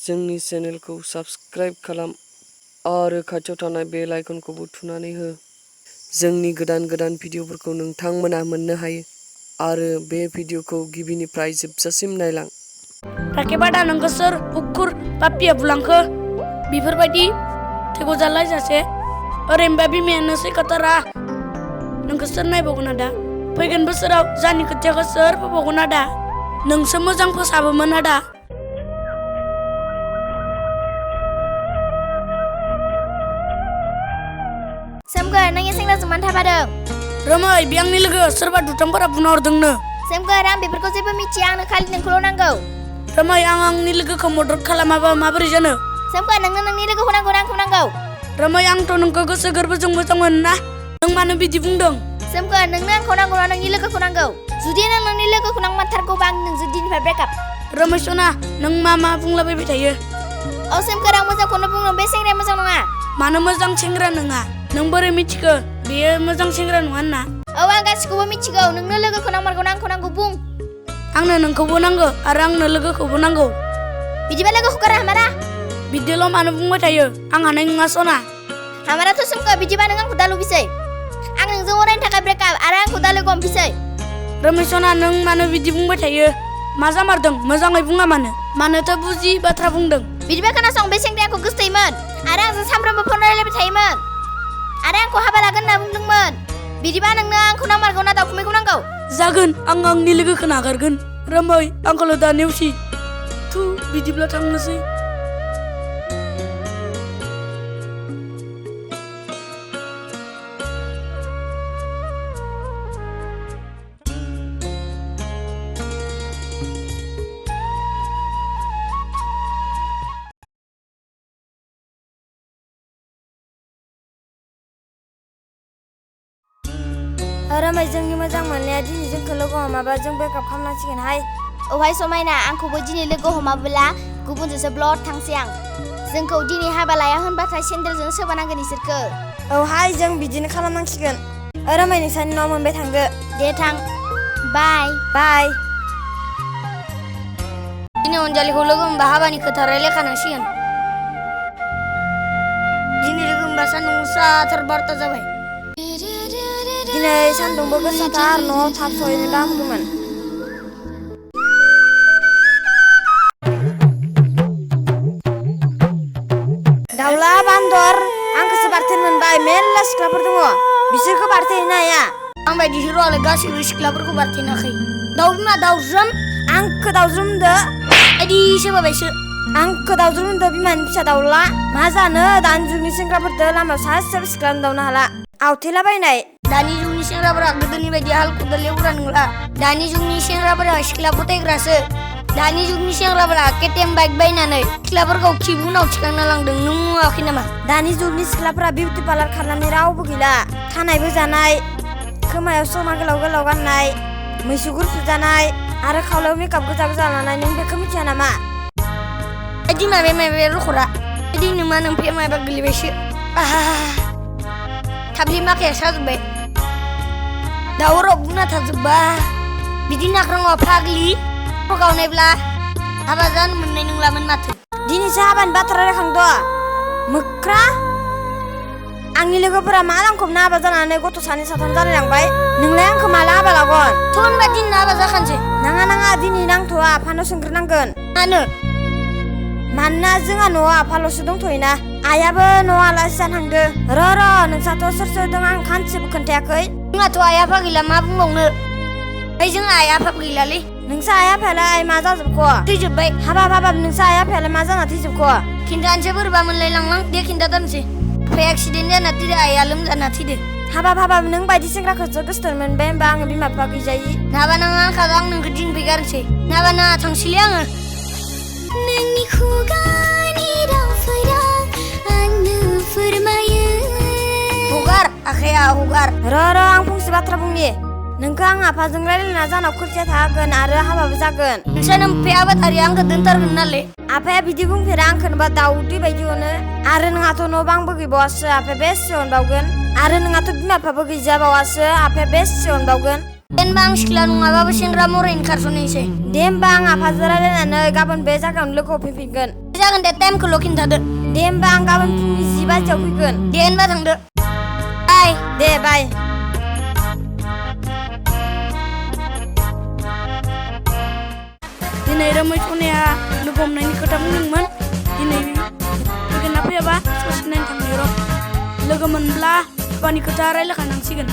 जोंनि चेनेलखौ साबस्क्राइब खालाम आरो खाथियाव थानाय बेल आइकनखौबो थुनानै हो। जोंनि गोदान भिडिअफोरखौ नोंथांमोना मोननो हायो आरो बे भिडिअखौ गिबिनिफ्राय जोबजासिम नायलां। राखेबादा नोंखौ सोर उखुर पापिया बुलांखो बेफोरबायदि थैगौ जालायजासे ओरैनोबा बिमायानो सैखाथारा नोंखौ सोर नायबावगोन आदा? फैगोन बोसोराव जानि खोथियाखौ सोर फोबावगोन आदा? नोंसो मोजां फोसाबोमोन आदा। सोमखोर नों सेंग्राजों मानो थाफादों? रोमै बे आंनि लोगो सोरबा दुथांफोरा बुना हरदोंनो। सोमखोर आं बेफोरखौ जेबो मिथिया, आंनो खालि नोंखौल' नांगौ। रोमै आं आंनि लोगोखौ मदद खालामाबा माबोरै जानो? सोमखोर नोंनो नोंनि लोगोखौ नांगौ ना आंखौ नांगौ? रोमै आंथ' नोंखौ गोसो गोरबोजों मोजां मोनो ना, नों मानो बिदि बुंदों? सोमखोर नोंनो आंखौ नांगौ ना नोंनि लोगोखौ नांगौ? जुदि नों नोंनि लोगोखौ नांमारथारगौबा आं नोंजों दिनैनिफ्राय ब्रेकआप। रोमै सना नों मा बुंलाबायबाय थायो? औ सोमखोर आं मोजांखौनो बुंदों, बे सेंग्राया मोजां नङा। मानो मोजां सेंग्रा नङा? नों बोरै मिथिखो बेयो मोजां सेंग्रा नङा होनना? औ आं गासिखौबो मिथिगौ। नोंनो लोगोखौ नांमारगौ ना आंखौ नांगौ बुं। आंनो नोंखौबो नांगौ आरो आंनो लोगोखौबो नांगौ। बिदिबा लोगोखौ गारा हामारा। बिदिल' मानो बुंबाय थायो? आं हानाय नङा सना। हामाराथ' सोमखोर बिदिबा नों आंखौ दा लुबैसै। आं नोंजों अरायनि थाखाय ब्रेकआप आरो आंखौ दा लोगो हमफिसै। रोमै सना नों मानो बिदि बुंबाय थायो? मा जामारदों मोजाङै बुङा मानोथो बुजि बाथ्रा बुंदों? बिदिबा खोनासं, बे सेंग्राया आंखौ गोसोथोयोमोन आरो आंजों सामफ्रोमबो फन रायलायबाय थायोमोन आरो आंखौ हाबा लागोन होनना बुंदोंमोन। बिदिबा नोंनो आंखौ नांमारगौ ना दाउखुमैखौ नांगौ? जागोन, आं आंनि लोगोखौ नागारगोन। रोमै आंखौल' दा नेवसि। बिदिब्ला थांनोसै। रोमै जोंनि मोजां मोननाया दिनै जोंखौ लोगो हमाबा जों ब्रेकआप खालामनांसिगोनहाय। औहाय समायना, आंखौबो दिनै लोगो हमाबोला गुबुनजोंसो ब्लड थांसै आं। जोंखौ दिनै हाबा लाया होनबाथाय सेन्देलजों सोबानांगोन इसोरखो। औहाय जों बिदिनो खालामनांसिगोन। रोमै नोंसानि न'आव मोनबाय थांदो। दे थां। बाय। बाय। दिनै अनजालिखौ लोगो हमबा हाबानि खोथा रायलायखानांसिगोन। दिनै लोगो हमबा सान्दुं गोसाथार 12ता जाबाय। दिनै सान्दुंबो गोसाथार, न'आव थाब सहैनो हामगौमोन। दाउला बान्दर आंखौसो बारथेनो मोनबाय। मेरला सिख्लाफोर दङ, बिसोरखौ बारथेनो हाया। आं बायदि हिर'आलाय गासैबो सिख्लाफोरखौ बारथेनाखै। दाउ बिमा दाउज्रोम आंखौ दाउज्रोम होनदो। बायदिसो बाबायसो। आंखौ दाउज्रोम होनदो बिमानि फिसा दाउला। मा जानो दानि जुगनि सेंग्राफोरदो लामायाव सासेबो सिख्ला नुदावनो हाला। आवथेलाबायनाय। दानि जुगनि सेंग्राफोरा गोदोनि बायदि हाल खदाल एवग्रा नंला। दानि जुगनि सेंग्राफोरा सिख्ला फोथायग्रासो। दानि जुगनि सेंग्राफोरा केटिएम बाइक बायनानै सिख्लाफोरखौ खिबु उनाव थिखांना लांदों, नों नुवाखै नामा? दानि जुगनि सिख्लाफोरा बिउटि पार्लार खारनानै रावबो गैला। खानायबो जानाय, खोमायाव सना गोलाव गोलाव गाननाय, मैसुगुर फुजानाय आरो खावलायाव मेकआप गोजा लानाय। नों बेखौ मिथिया नामा? बायदि माबे रखरा बायदि नोमा नोंफे माबा गोलैबायसो। थाब्लि माखाया साजोब्बाय। दावराव बुंना थाजोब्बा बिदि नाख्रांवा फाग्लि गावनायब्ला हाबा जानो मोननाय नंलामोन माथो। दिनैसो हाबानि बाथ्रा रायखांद' मोख्रा। आंनि लोगोफोरा मा लांखबना हाबा जानानै गथ' 2 3 जालायलांबाय। नोंलाय आंखौ माला हाबा लागोन? थ' होनबा दिनै हाबा जाखानोसै। नाङा दिनै नांथ'आ, आफानाव सोंग्रोनांगोन। मानोना जोंहा न'आव आफाल'सो दंथ'योना। आइयाबो न'आव आलासि जानो थांदो। र' नोंसाथ' सोर दं आं खानसेबो खोन्थायाखै। जोंहाथ' आइ आफा गैला, मा बुंबावनो। ओमफ्राय जोंहा आइ आफाबो गैलालै। नोंसा आइ आफायालाय मा जाजोबख'? थैजोब्बाय। हाबाब नोंसा आइ आफायालाय मा जाना थैजोबख'? खिन्थानोसै बोरैबा मोनलायलांलां। दे खिन्थाथारनोसै। आफाया एक्सिडेन्ट जाना थैदो, आइया लोमजाना थैदो। हाबाब नों बायदि सेंग्राखौसो गोसोथोनो मोनबाय होनबा आङो बिमा बिफा गैजायि। नाबा नाङा आंखागो, आं नोंखौ दिनैफ्राय गारनोसै। नाबा नाङा थांसैलै आङो। नोंनि खुगानि रावफोरा आंनो फोरमायो। हगार आखाया हगार। र' आं फंसे बाथ्रा बुंनि। नोंखौ आं आफाजों रायलायना जानाव खोरथिया थागोन आरो हाबाबो जागोन। नोंसा नोमफे आबादारिया आंखौ दोनथारगोन नालाय। आफाया बिदि बुंफेरा आंखौनोबा दाउदै बायदि अनो। आरो नोंहाथ' न' बांबो गैबावासो, आफाया बेसे अनबावगोन। आरो नोंहाथ' बिमा बिफाबो गैजाबावासो, आफाया बेसे अनबावगोन। दे होनबा आं सिख्ला नङाबाबो सेंग्रा महरै ओंखारस'नोसै। दे होमबा आं आफाजों रायलायनानै गाबोन बे जायगायावनो लोगो हमफैफिनगोन। जागोन दे टाइमखौल' खिन्थादो दे होमबा आं गाबोन फुंनि 10 बाजियाव फैगोन दे होनबा थांदो बाय दे बाय दिनै रोमै सनाया लोगो हमनायनि खोथा बुंदोंमोन दिनै फैगोन ना फैयाबा ससे नायनो थांनि र' लोगो मोनब्ला हाबानि खोथा रायज्लायखानांसिगोन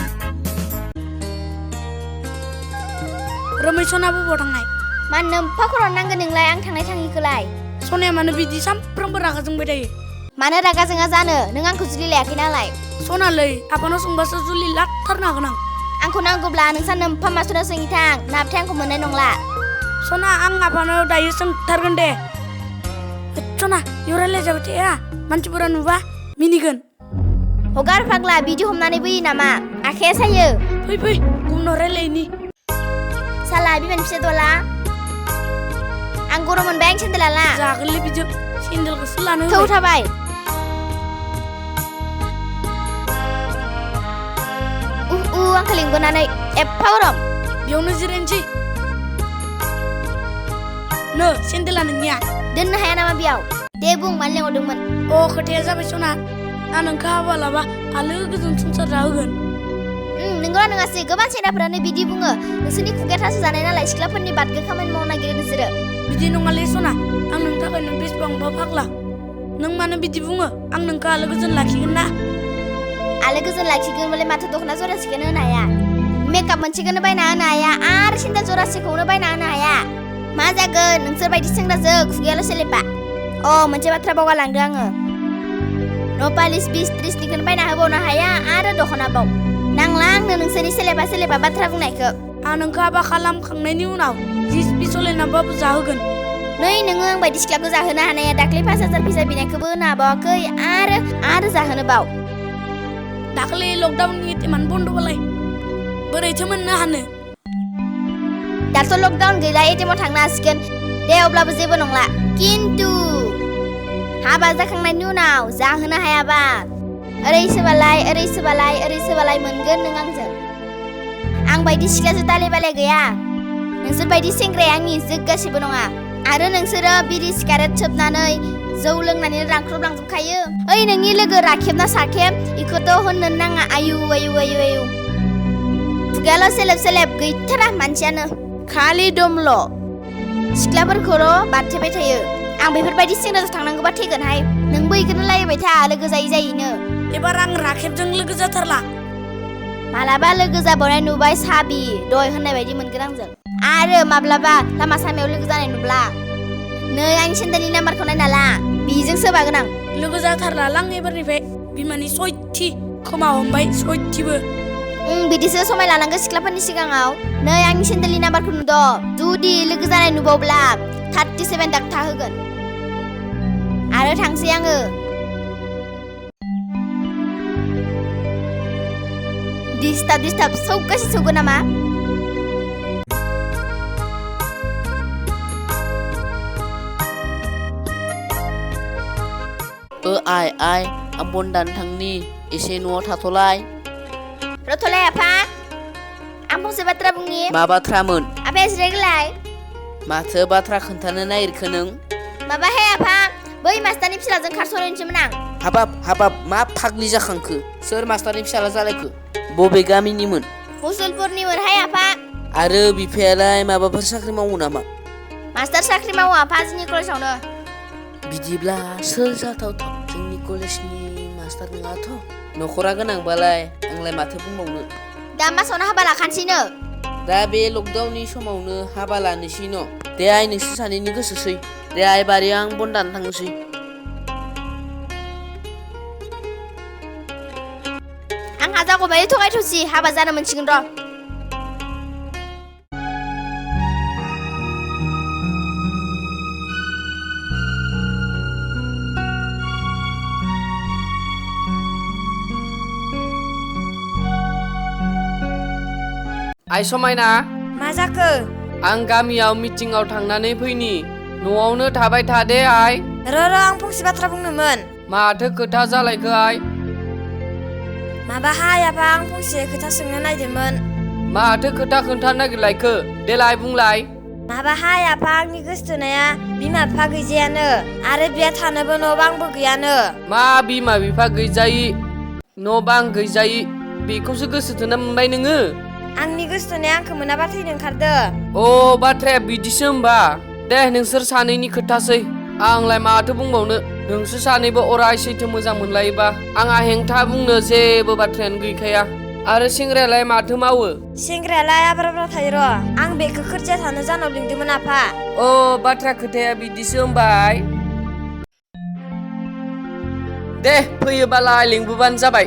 रोमै सना बबाव थांनाय मानो नोम्फा खर' नांगोन नोंलाय आं थांनाय थाङिखौलाय सनाया मानो बिदि सामफ्रोमबो रागा जोंबाय थायो मानो रागा जोङा जानो नों आंखौ जुलि लायाखै नालाय सनालै आफानाव सोंबासो जुलि लाथारनो हागोन आं आंखौ नांगौब्ला नोंसा नोम्फा मास्टराव सोंहै थां नाथाय आंखौ मोननाय नंला सना आं आफानाव दायो सोंथारगोन दे सना इयाव रायज्लायजाबाय थाया मानसिफोरा नुबा मिनिगोन हगार फाग्ला बिदि हमनानै बोयो नामा आखाइया सायो फै फै गुबुनाव रायज्लायनि साला बिमानि फिसा दला आं गरम मोनबाय आं सेन्देल लाला जागोनलै बिजों सेन्देलखौसो लानो थौ थाबाय आंखौ लिंबोनानै एफा गरम बेयावनो जिरायनोसै नो सेन्देला नोंनिया दोननो हाया नामा बेयाव दे बुं मानो लेंहरदोंमोन अ खोथाया जाबाय सना आं नोंखौ हाबा लाबा आलो गोजोन संसार जाहोगोन नोंगौना नङासै गोबां सेंग्राफोरानो बिदि बुङो नोंसोरनि खुगाया थासो जानाय नालाय सिख्लाफोरनि बादगो खामानि मावनो नागिरो नोंसोरो बिदि नङालै सना आं नोंनि थाखाय नों बेसेबांबा फाग्ला नों मानो बिदि बुङो आं नोंखौ आलो गोजोन लाखिगोन ना आलो गोजोन लाखिगोन बोले माथो दख'ना जरासेखौनो होनो हाया मेकआप मोनसेखौनो बायना होनो हाया आरो सेन्देल जरासेखौनो बायना होनो हाया मा जागोन नोंसोर बायदि सेंग्राजों खुगायाल' सेलेबा मोनसे बाथ्रा बावगारलांदों आङो न'पालिस 20-30निखौनो बायना होबावनो हाया आरो दख'ना बाव नांला आंनो नोंसोरनि सेलेबा बाथ्रा बुंनायखौ आं नोंखौ हाबा खालामखांनायनि उनाव जिस सलायनाबाबो जाहोगोन नै नोङो आं बायदि सिख्लाखौ जाहोनो हानाया दाख्लै 5,000 फैसा बिनायखौबो होनो हाबावाखै आरो जाहोनो बाव दाख्लै लकडाउननि एटेमान बन्द'बालाय बोरैथो मोननो हानो दाथ' लकडाउन गैला एटिएमाव थांनो हासिगोन दे अब्लाबो जेबो नंला किन्तु हाबा जाखांनायनि उनाव जाहोनो हायाबा ओरैसोबालाय मोनगोन नों आंजों आं बायदि सिख्लाजों दाले बाले गैया नोंसोर बायदि सेंग्राया आंनि जोगासिबो नङा आरो नोंसोरो बिरि सिगारेट सोबनानै जौ लोंनानै रांख्रबलांजोबखायो ओइ नोंनि लोगो राखेब ना साखेब इखौथ' होननो नाङा आयु खुगायाल' सेलेब गैथारा मानसियानो खालि दमल' सिख्लाफोरखौल' बारथेबाय थायो आं बेफोरबायदि सेंग्राजों थांनांगौबा थैगोनहाय नोंबो इखौनो लायबाय था लोगो जायैनो एबार आं राखेबजों लोगो जाथारला मालाबा लोगो जाबावनाय नुबाय साबि दय होननाय बायदि मोनगोन आंजों आरो माब्लाबा लामा सामायाव लोगो जानाय नुब्ला नै आंनि सेन्देलनि नाम्बारखौ नायना ला बेजों सोबागोन आं लोगो जाथारला लां एबारनिफ्राय बिमानि सयथि खोमा हमबाय सयथिबो बिदिसो समाय लानांगौ सिख्लाफोरनि सिगाङाव नै आंनि सेन्देलनि नाम्बारखौ नुद' जुदि लोगो जानाय नुबावब्ला 37 डाक्टा होगोन आरो थांसै आङो डिस्टार्ब सौगासि सौगोन नामा आइ आं बन दान थांनि एसे न'आव थाथ'लाय रथ'लाय आफा आं फंसे बाथ्रा बुंनि मा बाथ्रामोन आफाया जिरायगोलाय माथो बाथ्रा खोन्थानो नागिरखो नों माबाहाय आफा बै मास्टारनि फिसाजों खारस'लायनोसैमोन आं हाबाब मा फाग्लि जाखांखो सोर मास्टारनि फिसाला जालायखो बबे गामिनिमोन मुसलपुरनिमोनहाय आफा आरो बिफायालाय माबाफोर साख्रि मावो नामा मास्टार साख्रि मावो आफा जोंनि कलेजावनो बिदिब्ला सोर जाथावथाव जोंनि कलेजनि मास्टार नङाथ' न'खरा गोनांबालाय आंलाय माथो बुंबावनो दा मासावनो हाबा लाखानोसैनो दा बे लकडाउननि समावनो हाबा लानोसै न' दे आइ नोंसोर सानैनि गोसोसै दे आइ बारि आं बन दानो थांनोसै आंहा जागौबायदि थगाय थसि हाबा जानो मोनसिगोन र' आइ समायना मा जाखो आं गामियाव मिटिंआव थांनानै फैनि न'आवनो थाबाय था दे आइ र' आं फंसे बाथ्रा बुंनोमोन माथो खोथा जालायखो आइ माबाहाय आफा आं फंसे खोथा सोंनो नायदोंमोन माथो खोथा खोन्थानो नागिरलायखो देलाय बुंलाय माबाहाय आफा आंनि गोसोथोनाया बिमा बिफा गैजायानो आरो बिया थानोबो न' बांबो गैयानो। मा बिमा बिफा गैजायि न' बां गैजायि बेखौसो गोसो थोना मोनबाय नोङो? आंनि गोसोथोनाया आंखौ मोनाबा थैनो ओंखारदो। अ बाथ्राया बिदिसो होमबा। दे नोंसोर सानैनि खोथासै, आंलाय माथो बुंबावनो। नोंसोर सानैबो अराय सैथो मोजां मोनलायोबा आंहा हेंथा बुंनो जेबो बाथ्रायानो गैखाया। आरो सेंग्रायालाय माथो मावो? सेंग्रायालाय आब्रा थायो र'। आं बेखौ खोरजिया थानो जानाव लिंदोंमोन आफा। अ बाथ्रा खोथाया बिदिसो होमबाय। दे फैयोबालाय लिंबोबानो जाबाय।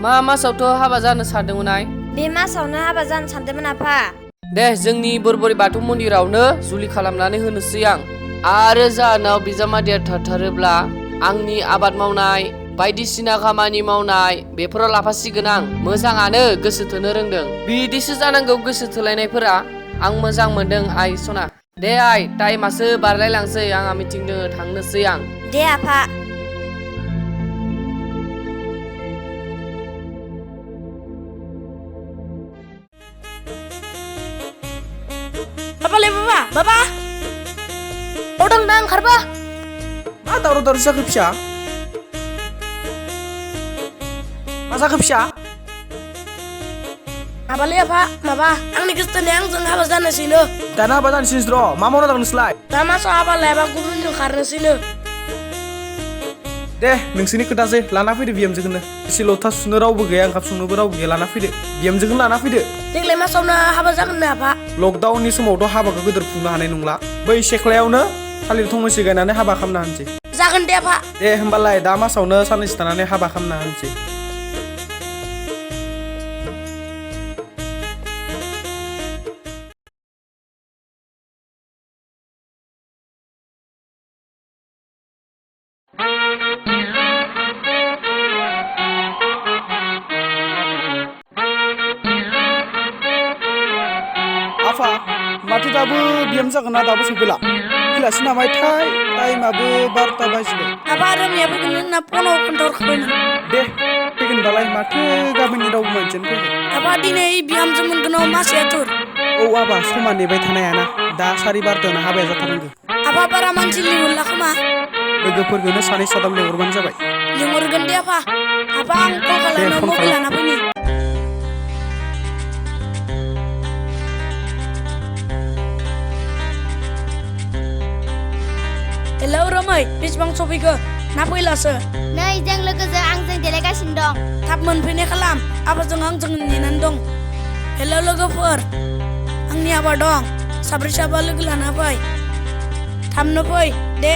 मा मासावथ' हाबा जानो सानदोंमोनहाय? बे मासावनो हाबा जानो सानदोंमोन आफा। दे जोंनि बोरबुरि बाथौ मन्दिरावनो जुलि खालामनानै होनोसै आं। आरो जाहोनाव बिजामादैया थाथारोब्ला आंनि आबाद मावनाय बायदिसिना खामानि मावनाय बेफोराव लाफासिगोन आं। मोजाङानो गोसो थोनो रोंदों। बिदिसो जानांगौ गोसो थोलायनायफोरा। आं मोजां मोनदों आइ सना। दे आइ टाइमासो बारलायलांसै, आंहा मिटिं दोङो थांनोसै आं। दे आफा। बाबालै बाबा अदं दा ओंखारबा। मा दावराव जाखो फिसा? मा जाखो फिसा? माबालै आफा माबा आंनि गोसोथोनाया आंजों हाबा जानोसैनो। दाना हाबा जानोसै र'। मा मावना दं नोंसोरलाय? दा मासाव हाबा लायाबा गुबुनजों खारनोसैनो। दे नोंसोरनि खोथासै, लाना फैदो बिहामजोखौनो। एसे लथा सुनो रावबो गैया, ओंखाम संनोबो रावबो गैया, लाना फैदो बिहामजोखौनो लाना फैदो। देग्लाय मासावनो हाबा जागोननो आफा। लकडाउननि समावथ' हाबाखौ गोदोर खुंनो हानाय नंला। बै सेख्लायावनो थालिर थंनैसो गायनानै हाबा खालामना होनोसै। जागोन दे आफा। दे होमबालाय दा मासावनो साननैसो थानानै हाबा खालामना होनोसै। आफा माथो दाबो बिहामजो जागोना दाबो सफैला? फैलासै नामाथाय? टाइमाबो 12ता बाजिबाय। आफा रोमिया फैगोन होनना फनाव खोन्थाहरखाबायमोन। दे फैगोनबालाय माथो गामिनि रावबो मानसियानो फैयाखै। आफा दिनै बिहामजो मोनगोन मानसिया थुर। औ आबा समा नेबाय थानो हायाना, दा 12:30 हाबाया जाथारनांगौ। आफा बारा मानसि लिंहरला खोमा। लोगोफोरखौनो सानै साथाम लिंहरबानो जाबाय। लिंहरगोन दे आफा। आफा आं कल दे खालामना फन मबाइल खालाम। लाना फैनि। हेलौ रोमै बेसेबां सफैखो ना फैलासो? नै जों लोगोजों आंजों देलायगासिनो दं। थाब मोनफैनाय खालाम, आफाजों आंजों नेनानै दं। हेलौ लोगोफोर, आंनि हाबा दं, साब्रै साबा लोगो लाना फै। थाबनो फै दे।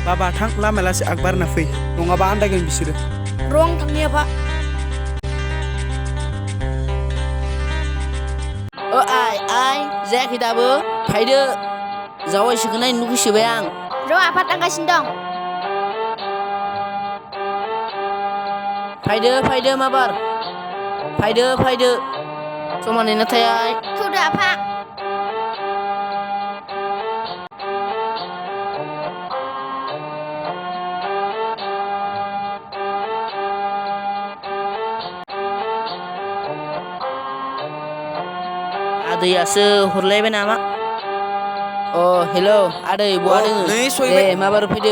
बाबा थां लामायालासे आगबारना फै, नङाबा आन्दायगोन बिसोरो। रं थांनि आफा। आइ जायाखै दाबो? फायदो जावायसोखौ नायनो लुगैसोबाय आं। र' आफा थांगासिनो दं। फायदो माबार फायदो समा नेना थाया। थौदो आफा। आदैयासो हरलायबाय नामा? अ हेलौ आदै बहा दोङो? नै सहैबाय। दे माबार फैदो।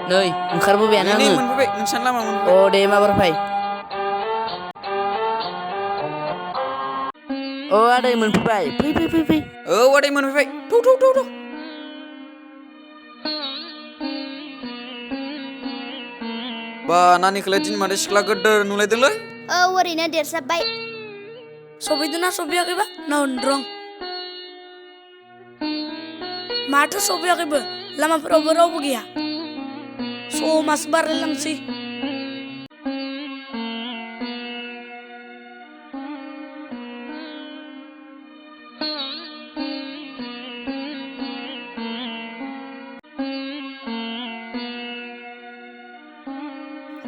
नै ओंखारबोबायानो नै आङो। मोनफैबाय, नोंसानि लामा अ मोनफैबाय। दे माबार फै। अ आदै मोनफैबाय, फै। औ आदै मोनफैबाय, थौ। बा नानिखौलाय दिनै माथो सिख्ला गोदोर नुलायदोंलै। औ ओरैनो देरसाबबाय। सफैदोंना सफैयाखैबा नाहरनो रं। माथो सफैयाखैबो, लामाफोरावबो रावबो गैया। समासो बारलायलांसै।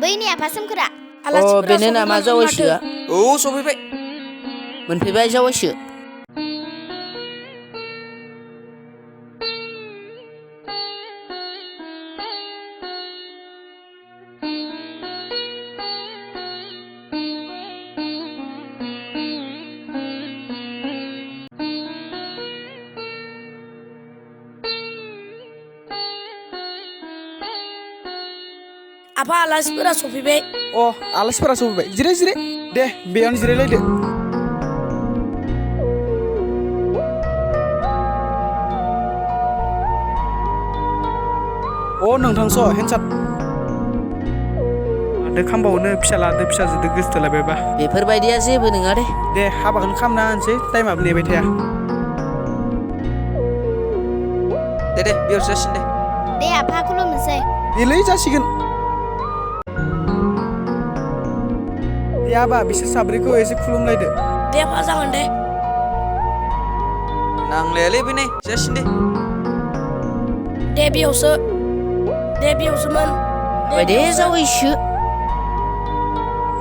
बैनि आफा सोमखोरा। आलासिफोरा बेनो नामा सफैबायमोन जावायसोआ? माथो। औ सफैबाय। मोनफैबाय जावायसो। आफा आलासिफोरा सफैबाय अ आलासिफोरा सफैबाय जिराय जिराय दे बेयावनो जिरायलायदो अ नोंथांस' हेन्डसाप माथो खामबावनो फिसालादो फिसाजोदो गोसोथोलायबायबा बेफोरबायदिया जेबो नङा दे दे हाबाखौनो खालामना होनोसै टाइमाबो नेबाय थाया दे बेयावसो जासिन दे दे आफा खुलुमनोसै देलै जासिगोन दे आबा बिसोर साब्रैखौ एसे खुलुमलायदो दे आफा जागोन दे नांलायालै बे नै जासिन दे दे बेयावसोमोन बायदे जावैसो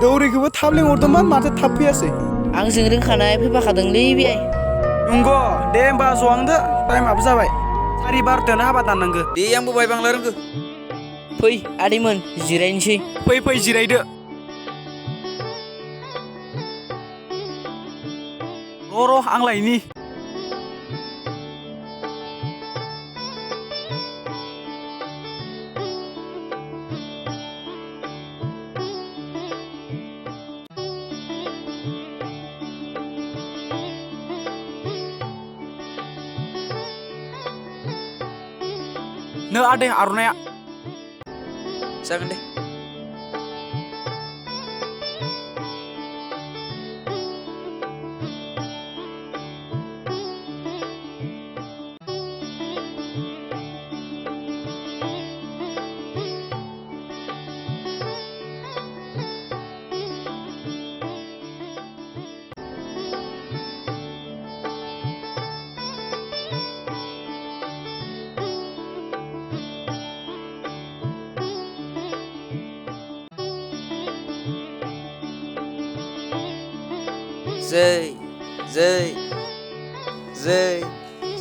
दौरिखौबो थाब लिंहरदोंमोन माथो थाब फैयासै आंजों रोंखानाय फैफाखादोंलै बेयाय नंगौ दे होमबा जवांदो टाइमाबो जाबाय 12:30 हाबा दाननांगो दे आंबो बाय बांला रोंगो फै आदैमोन जिरायनोसै फै जिरायदो र' आं लायनि नो आदै आर'नाइया जागोन दे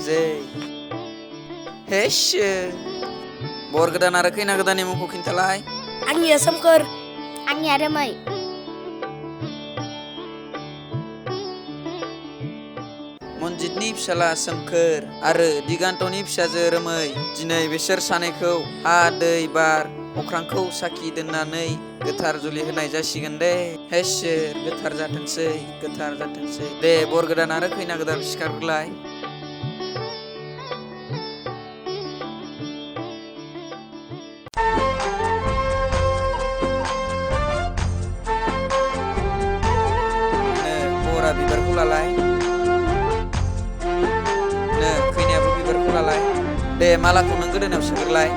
जै हेश बर गोदान आरो खैना गोदाननि मुंखौ खिन्थालाय आंनिया सोमखोर आंनिया रोमै मनजितनि फिसाला सोमखोर आरो दिगान्तनि फिसाजो रोमै दिनै बिसोर सानैखौ हा दै बार अख्रांखौ साखि दोननानै गोथार जुलि होनाय जासिगोन दे हेशोर गोथार जाथोंसै दे बर गोदान आरो खैना गोदान सिखारग्रोलाय बरा बिबारखौ लालाय खैनायाबो बिबारखौ लालाय दे मालाखौ नों गोदोनायाव सोग्रोलाय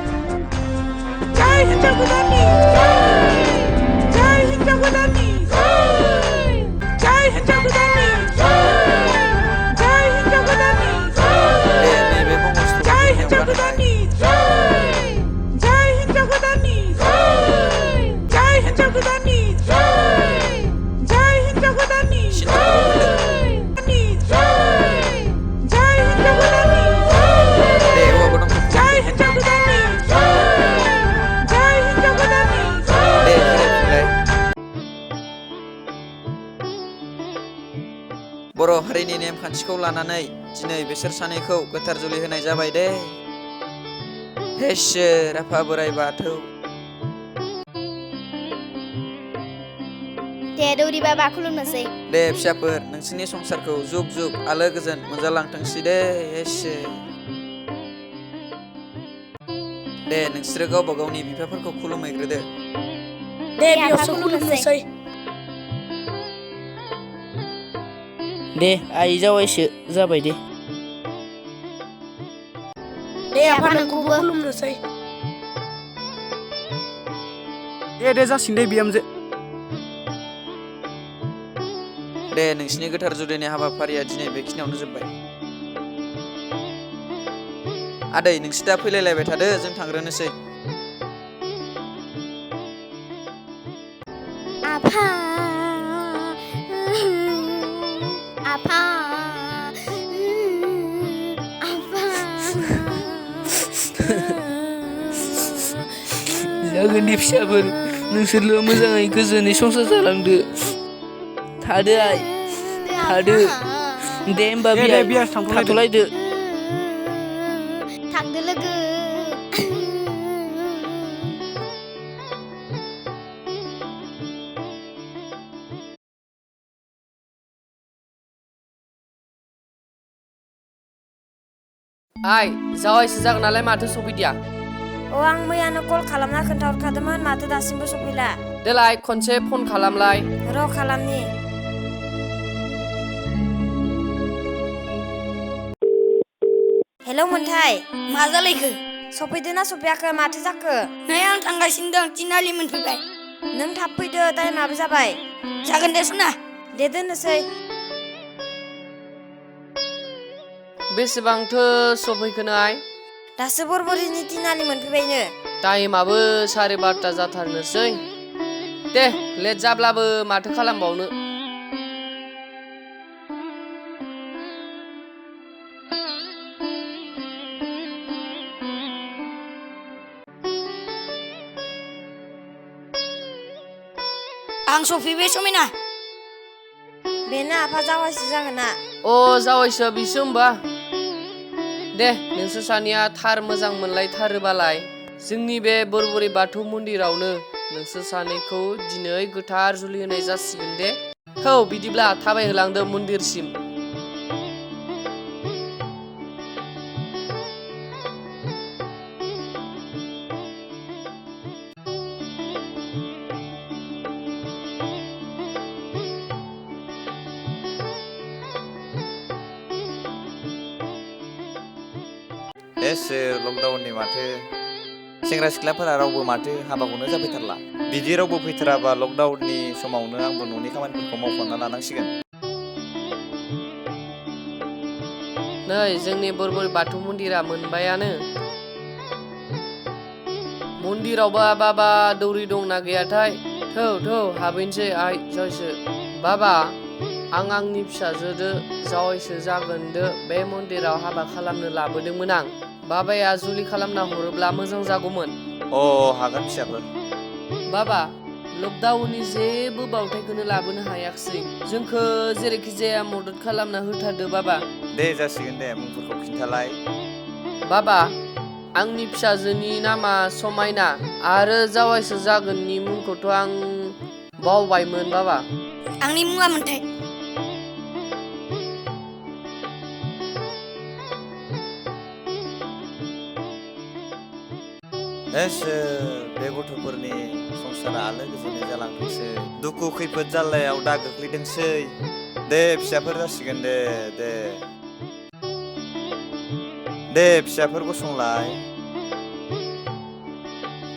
बर' हारिनि नेमखान्थिखौ लानानै दिनै बिसोर सानैखौ गोथार जुलि होनाय जाबाय दे हेशोर आफा बोराइ बाथौ दे दौरि बाबा खुलुमनोसै दे फिसाफोर नोंसोरनि संसारखौ जुग जुग आलो गोजोन मोनजालांथोंसै दे हेशोर दे नोंसोरो गावबा गावनि बिफाफोरखौ खुलुमहैग्रोदो दे बेयावसो खुलुमनोसै दे आइ जावैसो जाबाय दे आफा नोंखौबो खुलुमनोसै दे जासिगोन दे बिहामजो दे नोंसिनि गोथार जुलिनि हाबाफारिया दिनै बेखिनियावनो जोब्बाय आदै नोंसोर दा फैलायलायबाय थादो जों थांग्रोनोसै आफा जागोन दे फिसाफोर नोंसोरल' मोजाङै गोजोनै संसार जालांदो थादो आइ थादो दे होमबा बियाय थाथ'लायदो थांदो लोगो आइ जावायसो जागोन नालाय माथो सफैदिया आं मैयानो कल खालामना खोन्थाहरखादोंमोन माथो दासिमबो सफैला देलाय खनसे फन खालामलाय र' खालामनि हेलौ मोन्थाय मा जालायखो सफैदोना सफैयाखै माथो जाखो नै आं थांगासिनो दं तिनालि मोनफैबाय नों थाब फैदो टाइमाबो जाबाय जागोन दे सना दे दोननोसै बेसेबांथो सफैखोनो आइ दासो बरबरिनि तिनालि मोनफैबायनो टाइमाबो 12:30 जाथारनोसै दे लेट जाब्लाबो माथो खालामबावनो आं सफैबाय समायना बेनो आफा जावायसो जागोना जावायसो बिसो होमबा दे नोंसोर सानैया थार मोजां मोनलायथारोबालाय जोंनि बे बोरबुरि बाथौ मन्दिरावनो नोंसोर सानैखौ दिनै गोथार जुलि होनाय जासिगोन दे थौ बिदिब्ला थाबायहोलांदो मन्दिरसिम सोर लकडाउननि माथो सेंग्रा सिख्लाफोरा रावबो माथो हाबाखौनो जाफैथारला बिदि रावबो फैथाराबा लकडाउननि समावनो आंबो न'नि खामानिफोरखौ मावखांना लानांसिगोन नै जोंनि बोरबुरि बाथौ मन्दिरा मोनबायानो मन्दिरावबा बाबा दौरि दंना गैयाथाय थौ हाबैनोसै आइ जावैसो बाबा आं आंनि फिसाजोदो जावैसो जागोनदो बे मन्दिराव हाबा खालामनो लाबोदोंमोन आं बाबाया जुलि खालामना हरोब्ला मोजां जागौमोन हागोन फिसाफोर बाबा लकडाउननि जेबो बावथायखौनो लाबोनो हायाखिसै जोंखौ जेरैखि जाया मदद खालामना होथारदो बाबा दे जासिगोन दे मुंफोरखौ खिन्थालाय बाबा आंनि फिसाजोनि नामा समायना आरो जावायसो जागोननि मुंखौथ' आं बावबायमोन बाबा आंनि मुङा मोन्थाय बे गथ'फोरनि संसारा आलो गोजोनै जालांथोंसै दुखु खैफोद जाल्लायाव दा गोग्लैदोंसै दे फिसाफोर जासिगोन दे फिसाफोर गसंलाय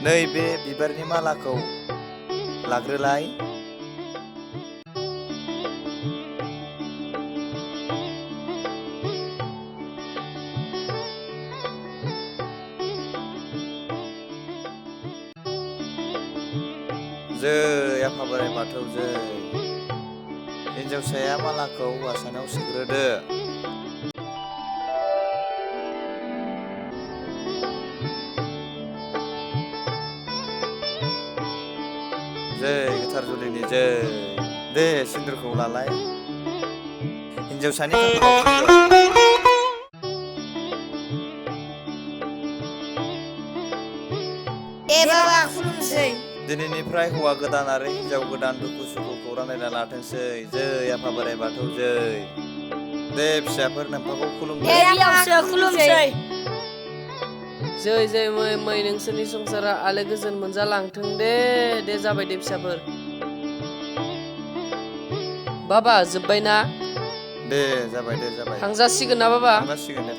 नै बे बिबारनि मालाखौ लाग्रोलाय जै आफा बोराइ बाथौ जै हिन्जावसाया मालाखौ हौवासानाव सोग्रोदो जै गोथार जुलिनि जै दे सिन्दुरखौ लालाय हिन्जावसानि खाफालाव दे बाबा खुलुमसै दिनैनिफ्राय हौवा गोदान आरो हिन्जाव गोदान दुखु सुखुखौ रानलायना लाथोंसै जै आफा बोराइ बाथौ जै दे फिसाफोर नोंफाखौ खुलुमदो खुलुमसै जै मै नोंसोरनि संसारा आलो गोजोन मोनजालांथों दे जाबाय दे फिसाफोर बाबा जोब्बायना दे जाबाय थांजासिगोन ना बाबा थांजासिगोन दे